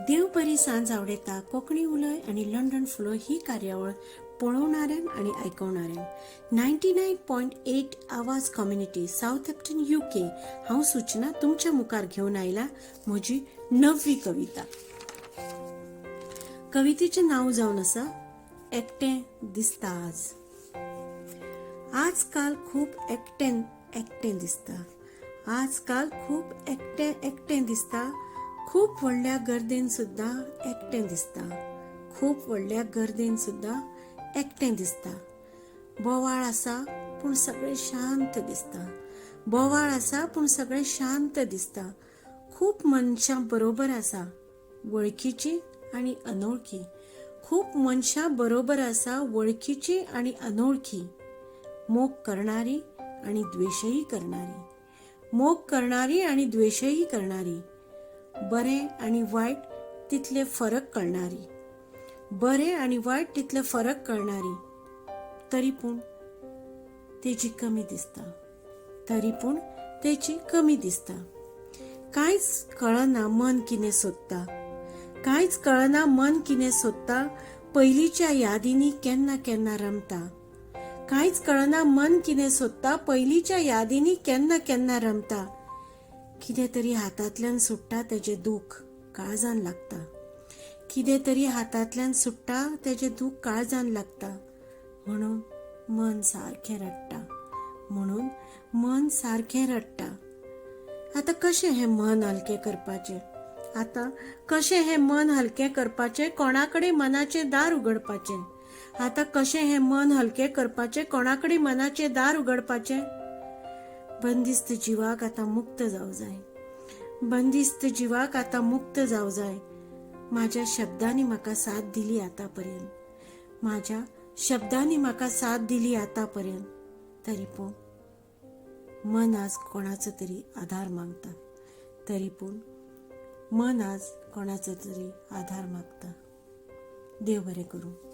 देव बरी सांज आवडेता कोंकणी उलय आनी लंडन फुलोय ही कार्यावळ पळोवणाऱ्यांक आनी आयकवणाऱ्यांक 99.8 आवाज कम्युनिटी, सावथहॅम्प्टन, UK. हांव सूचना तुमच्या मुखार घेवन आयला म्हजी नवी कविता. कवितेचें नांव जावन आसा एकटें दिसता आज. आजकाल खूब एकटें एकटें दिसता. आजकाल खूब एकटें एकटें दिसता. खूब व्हडल्या गर्देन सुद्दां एकटें दिसता. खूब व्हडल्या गर्देन सुद्दां एकटें दिसता. बोवाळ आसा पूण सगळें शांत दिसता. बोवाळ आसा पूण सगळें शांत दिसता. खूब मनशां बरोबर आसा, वळखीचीं आनी अनोळखी. खूब मनशां बरोबर आसा, वळखीचीं आनी अनोळखी. मोग करणारी आनी द्वेशही करणारी. मोग करणारी आनी द्वेशही करणारी. बरें आनी वायट तितले फरक कळणारी. बरें आनी वायट तितले फरक कळणारी. तरी पूण तेजी कमी दिसता. तरी पूण तेची कमी दिसता. कांयच कळना मन कितें सोदता. कांयच कळना मन कितें सोदता. पयलींच्या यादींनी केन्ना केन्ना रमता. कांयच कळना मन कितें सोदता. पयलींच्या यादींनी केन्ना केन्ना रमता. कितें तरी हातांतल्यान सुट्टा तेजें दूख काळजान लागता. कितें तरी हातांतल्यान सुट्टा तेजें दूख काळजान लागता. म्हणून मन सारकें रडटा. म्हणून मन सारकें रडटा. आतां कशें हें मन हलकें करपाचें? आतां कशें हें मन हलकें करपाचें? कोणा कडेन मनाचें दार उगडपाचें? आतां कशें हें मन हलकें करपाचें? कोणा कडेन मनाचें दार उगडपाचें? बंदिस्त जिवाक आतां मुक्त जावं जाय. बंदिस्त जिवाक आतां मुक्त जावं जाय. म्हाज्या शब्दांनी म्हाका साथ दिली आतां पर्यंत. म्हाज्या शब्दांनी म्हाका साथ दिली आतां पर्यंत. तरी पूण मन आज कोणाचो तरी आधार मागता. तरी पूण मन आज कोणाचो तरी आधार मागता. देव बरें करूं.